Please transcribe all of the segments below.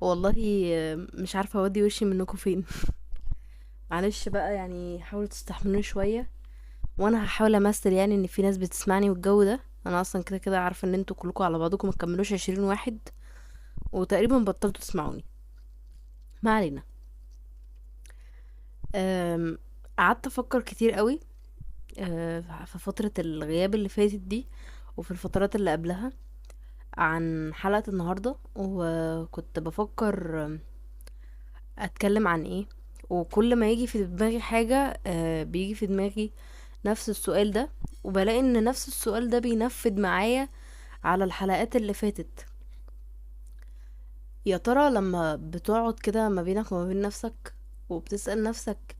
والله مش عارفة اودي وشي منكم فين. معلش بقى، حاولوا تستحملوني شوية، وانا هحاول امثل ان في ناس بتسمعني والجو ده. انا اصلا كده كده عارفة ان انتوا كلكم على بعضكم ما تكملوش 20 واحد، وتقريبا بطلتوا تسمعوني. ما علينا. قعدت افكر كتير قوي، في فترة الغياب اللي فاتت دي وفي الفترات اللي قبلها عن حلقة النهاردة، وكنت بفكر اتكلم عن ايه، وكل ما يجي في دماغي حاجة، بيجي في دماغي نفس السؤال ده، وبلاقي ان نفس السؤال ده بينفذ معايا على الحلقات اللي فاتت. يا ترى لما بتقعد كده ما بينك وما بين نفسك وبتسأل نفسك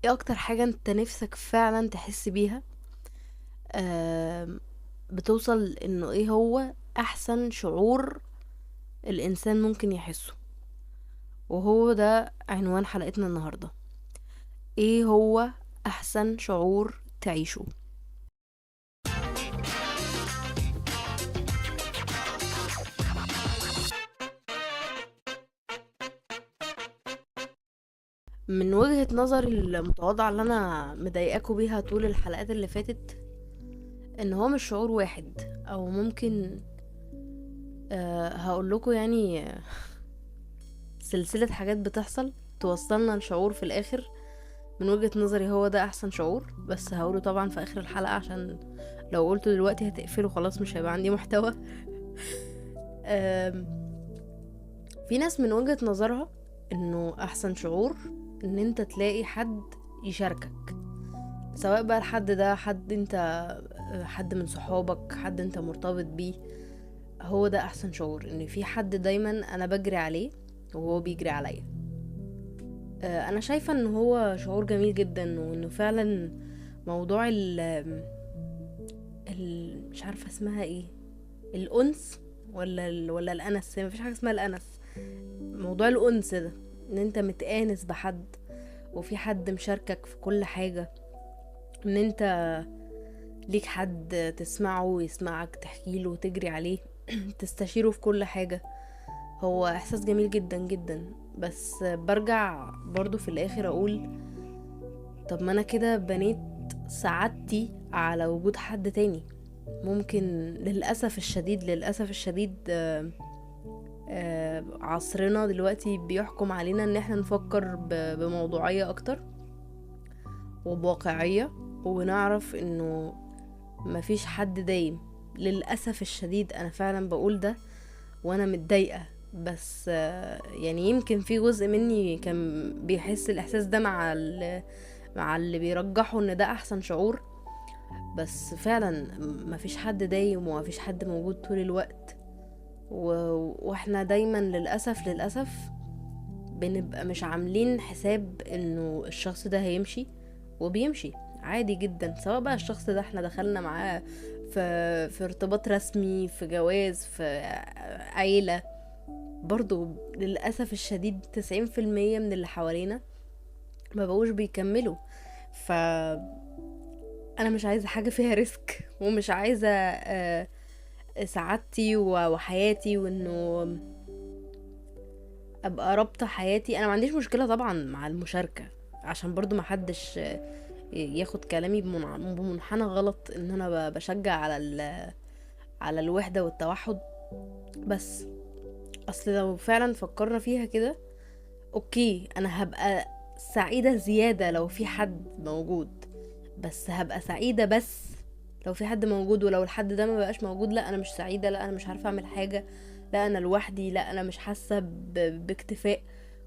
ايه اكتر حاجة انت نفسك فعلا تحس بيها، بتوصل انه ايه هو احسن شعور الانسان ممكن يحسه؟ وهو ده عنوان حلقتنا النهاردة، ايه هو احسن شعور تعيشه؟ من وجهة نظري المتواضعة اللي انا مضايقاكوا بيها طول الحلقات اللي فاتت، ان هو مش شعور واحد، او ممكن، هقول لكم سلسلة حاجات بتحصل توصلنا لشعور في الاخر من وجهة نظري هو ده احسن شعور، بس هقوله طبعا في اخر الحلقة عشان لو قلته دلوقتي هتقفله خلاص، مش هيبقى عندي محتوى. في ناس من وجهة نظرها انه احسن شعور ان انت تلاقي حد يشاركك، سواء بقى الحد ده حد من صحابك، حد انت مرتبط بيه، هو ده احسن شعور، ان في حد دايما انا بجري عليه وهو بيجري عليا. انا شايفة ان هو شعور جميل جدا، وانه فعلا موضوع مش عارفة اسمها ايه، الانس ولا الانس، مفيش حاجة اسمها الانس، موضوع الانس ده ان انت متآنس بحد وفي حد مشاركك في كل حاجة، ان انت ليك حد تسمعه ويسمعك، تحكي له وتجري عليه، تستشيره في كل حاجة، هو احساس جميل جدا جدا. بس برجع برضو في الاخر اقول طب ما انا كده بنيت سعادتي على وجود حد تاني. ممكن للأسف الشديد، للأسف الشديد، عصرنا دلوقتي بيحكم علينا ان احنا نفكر بموضوعية اكتر وبواقعية، ونعرف انه مفيش حد دايم. للأسف الشديد انا فعلا بقول ده وانا متضايقة، بس يمكن في جزء مني كان بيحس الاحساس ده مع اللي بيرجحوا ان ده احسن شعور، بس فعلا مفيش حد دايم ومفيش حد موجود طول الوقت، واحنا دايما للأسف بنبقى مش عاملين حساب انه الشخص ده هيمشي، وبيمشي عادي جدا، سواء بقى الشخص ده احنا دخلنا معاه في ارتباط رسمي، في جواز، في عيلة. برضو للأسف الشديد 90% من اللي حوالينا ما بقوش بيكملوا. ف انا مش عايزة حاجة فيها ريسك، ومش عايزة سعادتي وحياتي وانه ابقى رابطة حياتي. انا ما عنديش مشكلة طبعا مع المشاركة، عشان برضو ما حدش ياخد كلامي بمنحنى غلط ان انا بشجع على الوحدة والتوحد، بس اصل لو فعلا فكرنا فيها كده okay انا هبقى سعيدة زيادة لو في حد موجود، بس هبقى سعيدة بس لو في حد موجود، ولو الحد ده ما بقاش موجود لا انا مش سعيدة، لا انا مش عارفة اعمل حاجة، لا انا لوحدي، لا انا مش حاسة باكتفاء.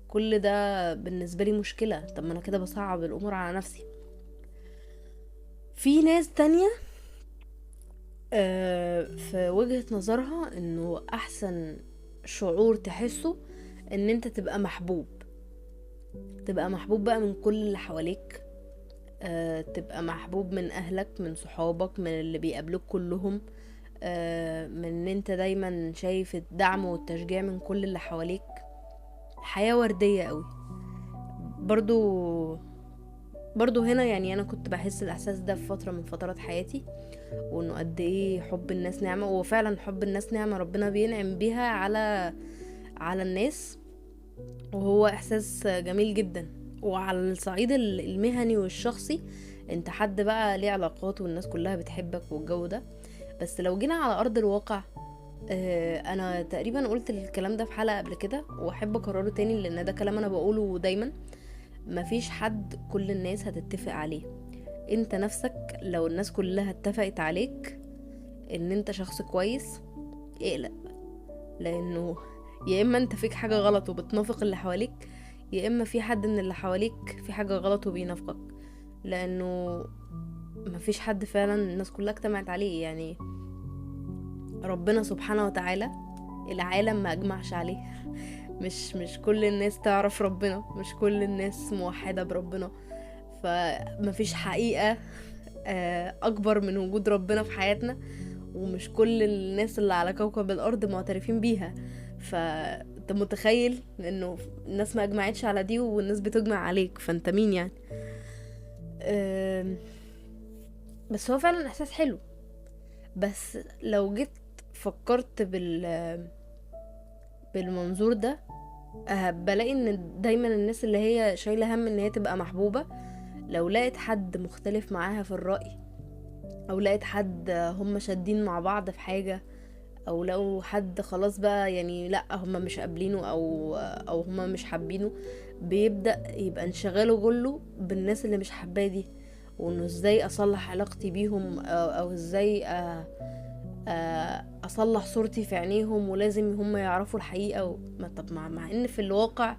كل ده بالنسبة لي مشكلة. طب ما انا كده بصعب الامور على نفسي. في ناس تانية، في وجهة نظرها انه احسن شعور تحسه ان انت تبقى محبوب، تبقى محبوب بقى من كل اللي حواليك، تبقى محبوب من اهلك، من صحابك، من اللي بيقابلوك كلهم، من ان انت دايما شايف الدعم والتشجيع من كل اللي حواليك. حياة وردية قوي. برضو هنا انا كنت بحس الاحساس ده في فترة من فترات حياتي، وانه قد ايه حب الناس نعمة، وفعلا حب الناس نعمة ربنا بينعم بيها على الناس. وهو احساس جميل جدا. وعلى الصعيد المهني والشخصي انت حد بقى ليه علاقات والناس كلها بتحبك والجو ده. بس لو جينا على ارض الواقع، انا تقريبا قلت الكلام ده في حلقة قبل كده واحب اكرره تاني لان ده كلام انا بقوله دايما، مفيش حد كل الناس هتتفق عليه. انت نفسك لو الناس كلها اتفقت عليك ان انت شخص كويس اقلق، لانه يا اما انت فيك حاجة غلط وبتنافق اللي حواليك، يا اما في حد من اللي حواليك في حاجة غلط وبينافقك، لانه مفيش حد فعلا الناس كلها اجتمعت عليه. يعني ربنا سبحانه وتعالى العالم ما اجمعش عليه، مش كل الناس تعرف ربنا، مش كل الناس موحدة بربنا، فمفيش حقيقة اكبر من وجود ربنا في حياتنا، ومش كل الناس اللي على كوكب الارض معترفين بيها. فانت متخيل انه الناس ما اجمعتش على دي والناس بتجمع عليك، فانت مين يعني؟ بس هو فعلا احساس حلو. بس لو جيت فكرت بالمنظور ده، بلاقي ان دايما الناس اللي هي شايله هم ان هي تبقى محبوبه، لو لقيت حد مختلف معاها في الرأي، او لقيت حد هم شادين مع بعض في حاجة، او لو حد خلاص بقى يعني لا هم مش قابلينه او هم مش حابينه، بيبدأ يبقى انشغاله كله بالناس اللي مش حباه دي، وانه ازاي اصلح علاقتي بيهم، او ازاي اصلح صورتي في عينيهم، ولازم هم يعرفوا الحقيقة. طب مع ان في الواقع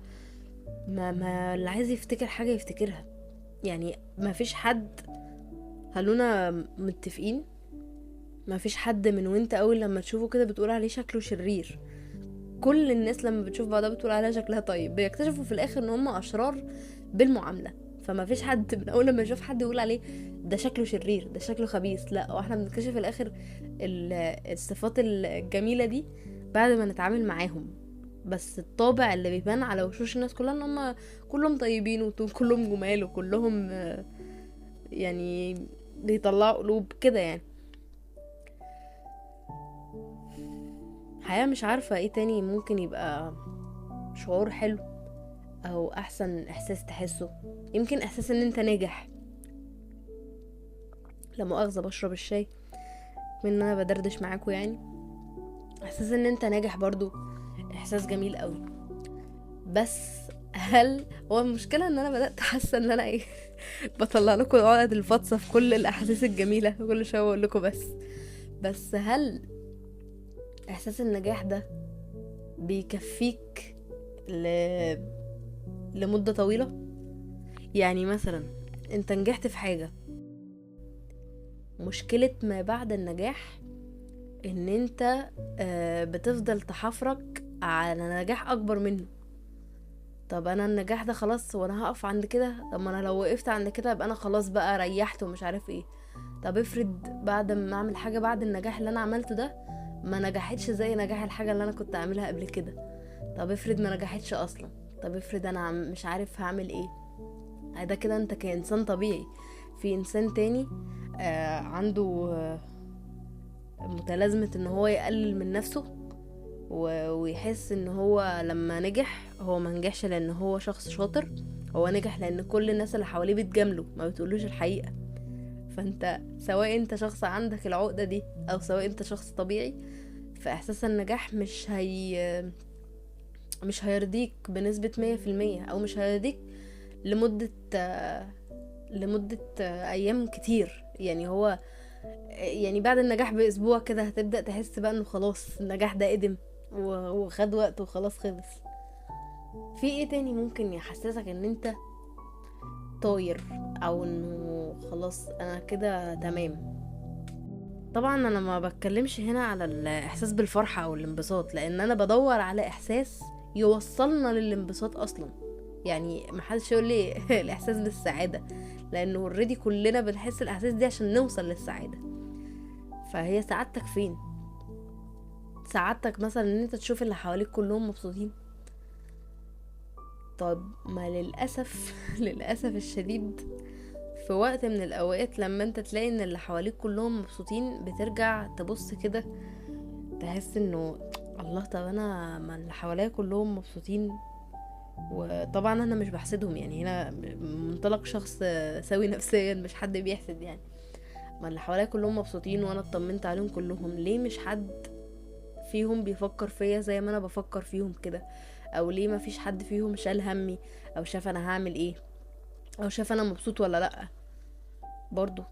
ما اللي عايز يفتكر حاجة يفتكرها، يعني ما فيش حد، خلونا متفقين، ما فيش حد من وانت اول لما تشوفه كده بتقول عليه شكله شرير. كل الناس لما بتشوف بعضها بتقول عليها شكلها طيب، بيكتشفوا في الاخر ان هم اشرار بالمعاملة. فما فيش حد من اول لما يشوف حد يقول عليه ده شكله شرير، ده شكله خبيث، لا، واحنا بنكتشف في الاخر الصفات الجميلة دي بعد ما نتعامل معاهم. بس الطابع اللي بيبان على وشوش الناس كلها ان هم كلهم طيبين وكلهم جمال وكلهم يعني بيطلعوا قلوب كده. يعني حقيقة مش عارفة ايه تاني ممكن يبقى شعور حلو او احسن احساس تحسه. يمكن احساس ان انت ناجح. لا مؤاخذة بشرب الشاي من ان انا بدردش معاكم، يعني احساس ان انت ناجح برضو احساس جميل قوي. بس هل هو المشكلة ان انا بدأت حاسة ان انا ايه بطلع لكم عقد الفطسة في كل الاحاسيس الجميلة كل شوية اقول لكم بس هل احساس النجاح ده بيكفيك لمدة طويلة؟ يعني مثلا انت نجحت في حاجة، مشكلة ما بعد النجاح ان انت بتفضل تحفرك على نجاح اكبر منه. طب انا النجاح ده خلاص وانا هقف عند كده، طب ما انا لو وقفت عند كده يبقى انا خلاص بقى ريحت ومش عارف ايه. طب افرض بعد ما اعمل حاجة بعد النجاح اللي انا عملته ده ما نجحتش زي نجاح الحاجة اللي انا كنت عاملها قبل كده، طب افرض ما نجحتش اصلا، طب افرض انا مش عارف هعمل ايه. ده كده انت كإنسان طبيعي. في انسان تاني عنده متلازمة ان هو يقلل من نفسه ويحس ان هو لما نجح هو ما نجحش لان هو شخص شاطر، هو نجح لان كل الناس اللي حواليه بتجامله ما بتقولوش الحقيقة. فانت سواء انت شخص عندك العقدة دي او سواء انت شخص طبيعي، فاحساس النجاح مش هيرضيك بنسبة 100%، او مش هيرضيك لمدة ايام كتير. يعني هو يعني بعد النجاح باسبوع كده هتبدأ تحس بقى انه خلاص النجاح ده قدم وخد وقت وخلاص خلص. في ايه تاني ممكن يحسسك ان انت طاير او انه خلاص انا كده تمام؟ طبعا انا ما بتكلمش هنا على الاحساس بالفرحة او الانبساط، لان انا بدور على احساس يوصلنا للانبساط اصلا. يعني ما حدش يقول لي الاحساس بالسعادة، لانه already كلنا بنحس الاحساس دي عشان نوصل للسعادة. فهي سعادتك فين؟ سعادتك مثلا ان انت تشوف اللي حواليك كلهم مبسوطين. طب ما للأسف للأسف الشديد في وقت من الأوقات لما انت تلاقي ان اللي حواليك كلهم مبسوطين بترجع تبص كده تحس انه الله، طب انا ما اللي حواليا كلهم مبسوطين، وطبعا انا مش بحسدهم، يعني هنا منطلق شخص سوي نفسيا، مش حد بيحسد يعني. ما اللي حواليا كلهم مبسوطين وانا اطمنت عليهم كلهم، ليه مش حد فيهم بيفكر فيا زي ما انا بفكر فيهم كده؟ او ليه ما فيش حد فيهم شال همي او شاف انا هعمل ايه او شاف انا مبسوط ولا لا؟ برضو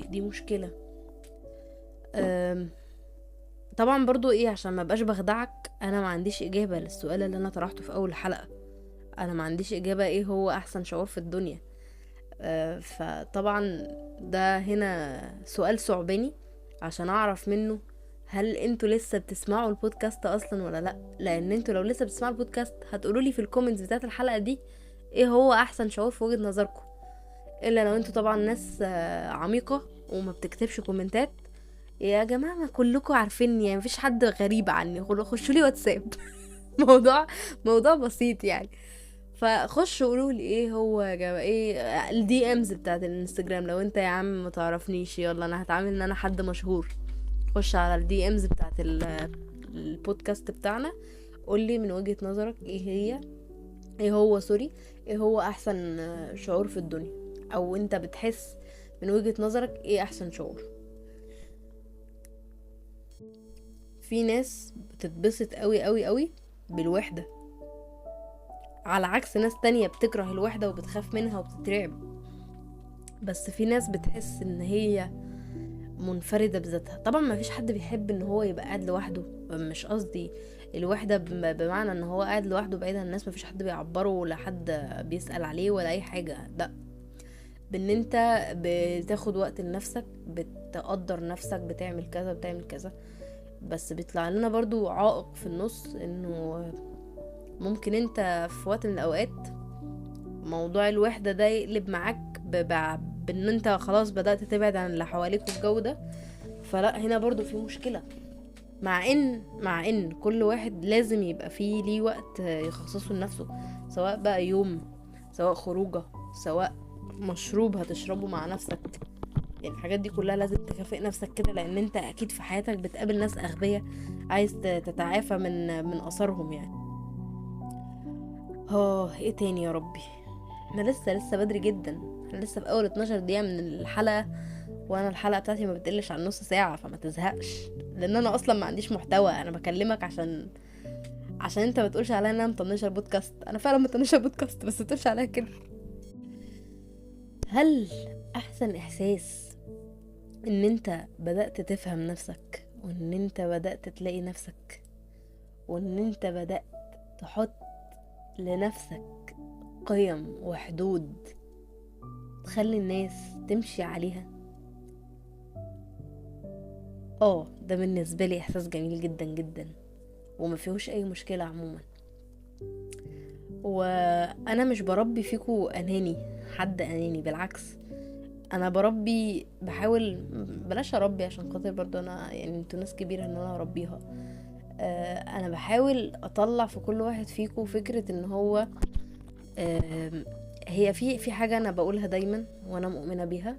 دي مشكلة. طبعا برضو ايه، عشان ما بقاش بخدعك، انا ما عنديش اجابة للسؤال اللي انا طرحته في اول حلقة. انا ما عنديش اجابة ايه هو احسن شعور في الدنيا. فطبعا ده هنا سؤال صعباني عشان اعرف منه هل انتوا لسه بتسمعوا البودكاست اصلا ولا لا. لان انتوا لو لسه بتسمعوا البودكاست هتقولوا لي في ال comments بتاعت الحلقة دي ايه هو احسن شعور في وجهة نظركم، الا لو انتوا طبعا ناس عميقة وما بتكتبش كومنتات. يا جماعة ما كلكم عارفيني يعني، مفيش حد غريب عني، خشوا لي واتساب. موضوع بسيط يعني. فخشوا قولوا لي ايه هو يا جماعة، ايه ال DMs بتاعت الانستجرام. لو انت يا عم ما تعرفنيش، يلا انا هتعامل ان انا حد مشهور، خش على ال DMs بتاعت البودكاست بتاعنا، قول لي من وجهة نظرك ايه هو احسن شعور في الدنيا، او انت بتحس من وجهة نظرك ايه احسن شعور. في ناس بتتبسط قوي قوي قوي بالوحدة، على عكس ناس تانية بتكره الوحدة وبتخاف منها وبتترعب. بس في ناس بتحس ان هي منفردة بذاتها. طبعا ما فيش حد بيحب ان هو يبقى قاعد لوحده، مش قصدي الوحدة بمعنى ان هو قاعد لوحده بعيد عن الناس، ما فيش حد بيعبره ولا حد بيسأل عليه ولا اي حاجة. لا، بان انت بتاخد وقت لنفسك، بتقدر نفسك، بتعمل كذا بتعمل كذا. بس بيطلع لنا برضو عائق في النص، انه ممكن انت في وقت من الاوقات موضوع الوحدة ده يقلب معاك بان انت خلاص بدأت تبعد عن اللي حواليك والجو ده. فلا، هنا برضو في مشكلة. مع ان كل واحد لازم يبقى فيه ليه وقت يخصصه لنفسه، سواء بقى يوم، سواء خروجة، سواء مشروب هتشربه مع نفسك. يعني الحاجات دي كلها لازم تكافئ نفسك كده، لان انت اكيد في حياتك بتقابل ناس اغبياء عايز تتعافى من اثرهم يعني. ايه تاني يا ربي؟ احنا لسه بدري جدا، احنا لسه في اول 12 دقيقة من الحلقة، وانا الحلقة بتاعتي ما بتقلش عن نص ساعة، فما تزهقش لان انا اصلا ما عنديش محتوى. انا بكلمك عشان انت ما تقولش عليا ان انا مطنشه البودكاست. انا فعلا مطنشه البودكاست، بس ما تقولش عليا كده. هل احسن احساس ان انت بدأت تفهم نفسك، وان انت بدأت تلاقي نفسك، وان انت بدأت تحط لنفسك قيم وحدود تخلي الناس تمشي عليها؟ ده بالنسبة لي احساس جميل جدا جدا، وما فيهوش اي مشكلة عموما. وانا مش بربي فيكو اناني، حد اناني، بالعكس انا بربي، بحاول بلاش اربي عشان خاطر برضو انا يعني انتوا ناس كبيرة ان انا اربيها. انا بحاول اطلع في كل واحد فيكو فكرة ان هو هي في حاجة انا بقولها دايما وانا مؤمنة بيها،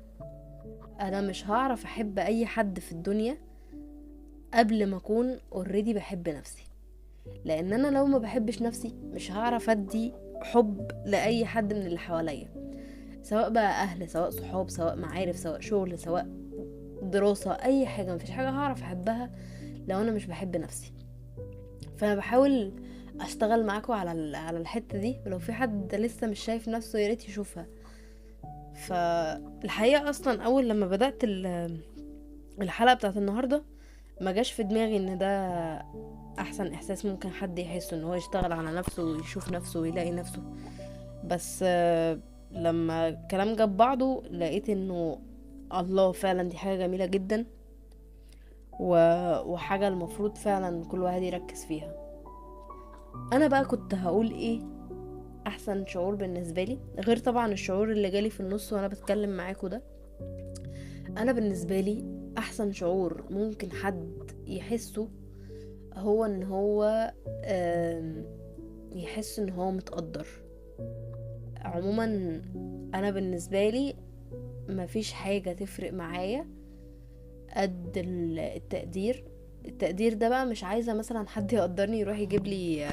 انا مش هعرف احب اي حد في الدنيا قبل ما اكون already بحب نفسي، لان انا لو ما بحبش نفسي مش هعرف ادي حب لاي حد من اللي حواليا، سواء بقى اهل، سواء صحاب، سواء معارف، سواء شغل، سواء دراسة، اي حاجة. مفيش حاجة هعرف احبها لو انا مش بحب نفسي. فانا بحاول اشتغل معاكم على الحتة دي، ولو في حد لسه مش شايف نفسه يا ريت يشوفها. فالحقيقة اصلا اول لما بدأت الحلقة بتاعت النهاردة ما جاش في دماغي ان ده احسن احساس ممكن حد يحسه، ان هو يشتغل على نفسه ويشوف نفسه ويلاقي نفسه. بس لما الكلام جاب بعضه لقيت انه الله، فعلا دي حاجة جميلة جدا، وحاجة المفروض فعلا كل واحد يركز فيها. انا بقى كنت هقول ايه احسن شعور بالنسبة لي، غير طبعا الشعور اللي جالي في النص وانا بتكلم معاكم ده. انا بالنسبة لي احسن شعور ممكن حد يحسه هو ان هو يحس ان هو متقدر. عموما انا بالنسبة لي مفيش حاجة تفرق معايا قد التقدير. التقدير ده بقى مش عايزة مثلا حد يقدرني يروح يجيب لي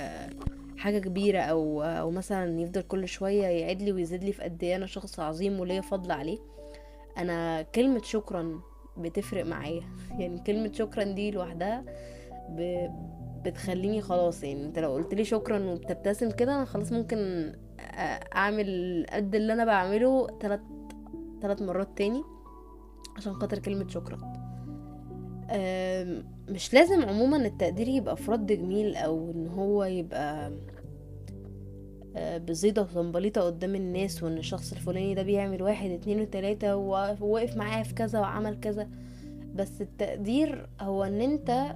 حاجة كبيرة، او مثلا يفضل كل شوية يعيد لي ويزيد لي في قد ايه انا شخص عظيم وليا فضل عليه. انا كلمة شكرا بتفرق معايا، يعني كلمة شكرا دي لوحدها بتخليني خلاص، يعني انت لو قلت لي شكرا وبتبتسم كده انا خلاص ممكن اعمل قد اللي انا بعمله 3 مرات تاني عشان خاطر كلمة شكرا. مش لازم عموما التقدير يبقى في رد جميل او ان هو يبقى بزيطة وزنبليطة قدام الناس، وان الشخص الفلاني ده بيعمل 1 2 و3 ووقف معايا في كذا وعمل كذا. بس التقدير هو ان انت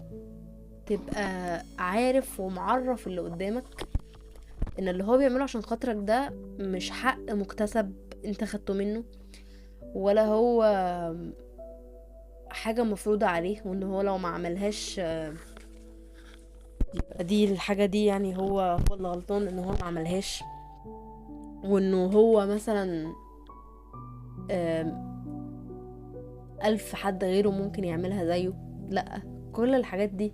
تبقى عارف ومعرف اللي قدامك ان اللي هو بيعمله عشان خاطرك ده مش حق مكتسب انت خدته منه، ولا هو حاجة مفروضة عليه، وان هو لو ما عملهاش يبقى دي الحاجة دي يعني هو اللي غلطان ان هو ما عملهاش، وانه هو مثلا 1000 حد غيره ممكن يعملها زيه. لا، كل الحاجات دي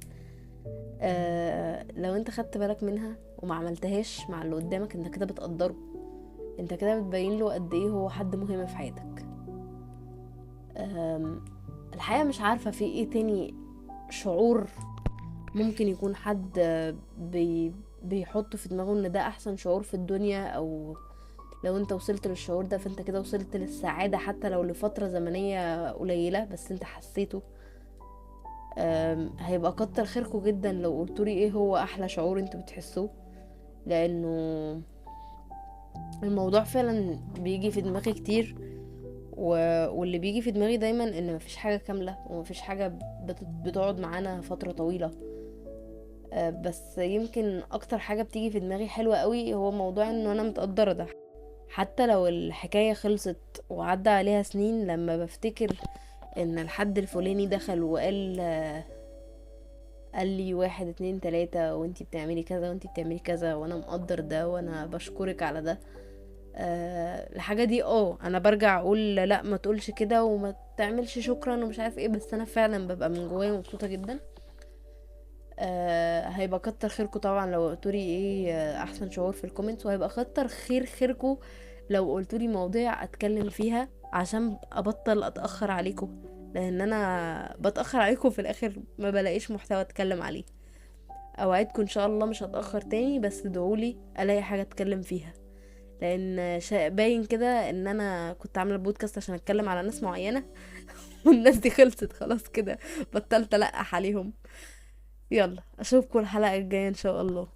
لو انت خدت بالك منها وما عملتهاش مع اللي قدامك انت كده بتقدره، انت كده بتبين له قد ايه هو حد مهم في حياتك. الحقيقة مش عارفة في ايه تاني شعور ممكن يكون حد بيحط في دماغه ان ده احسن شعور في الدنيا، او لو انت وصلت للشعور ده فانت كده وصلت للسعادة حتى لو لفترة زمنية قليلة بس انت حسيته. هيبقى كتر خيركم جدا لو قلتولي ايه هو احلى شعور انتوا بتحسوه، لانه الموضوع فعلا بيجي في دماغي كتير، واللي بيجي في دماغي دايما ان مفيش حاجة كاملة ومفيش حاجة بتقعد معانا فترة طويلة. بس يمكن اكتر حاجة بتيجي في دماغي حلوة قوي هو موضوع انه انا متقدرة ده، حتى لو الحكاية خلصت وعدى عليها سنين، لما بفتكر ان الحد الفلاني دخل وقال قال لي 1 2 3 وانتي بتعملي كذا وانتي بتعملي كذا وانا مقدر ده وانا بشكرك على ده. الحاجة دي انا برجع اقول لا ما تقولش كده وما تعملش شكرا ومش عارف ايه، بس انا فعلا ببقى من جوايا مبسوطة جدا. هيبقى كتر خيركم طبعا لو قلتولي ايه احسن شعور في ال comments، وهيبقى كتر خيركم لو قلتولي مواضيع اتكلم فيها عشان ابطل اتاخر عليكم، لان انا بتاخر عليكم في الاخر ما بلاقيش محتوى اتكلم عليه. اوعدكم ان شاء الله مش هتاخر تاني، بس ادعولي الاقي حاجه اتكلم فيها، لان باين كده ان انا كنت عامله بودكاست عشان اتكلم على ناس معينه والناس دي خلصت خلاص كده، بطلت القح عليهم. يلا اشوفكم الحلقه الجايه ان شاء الله.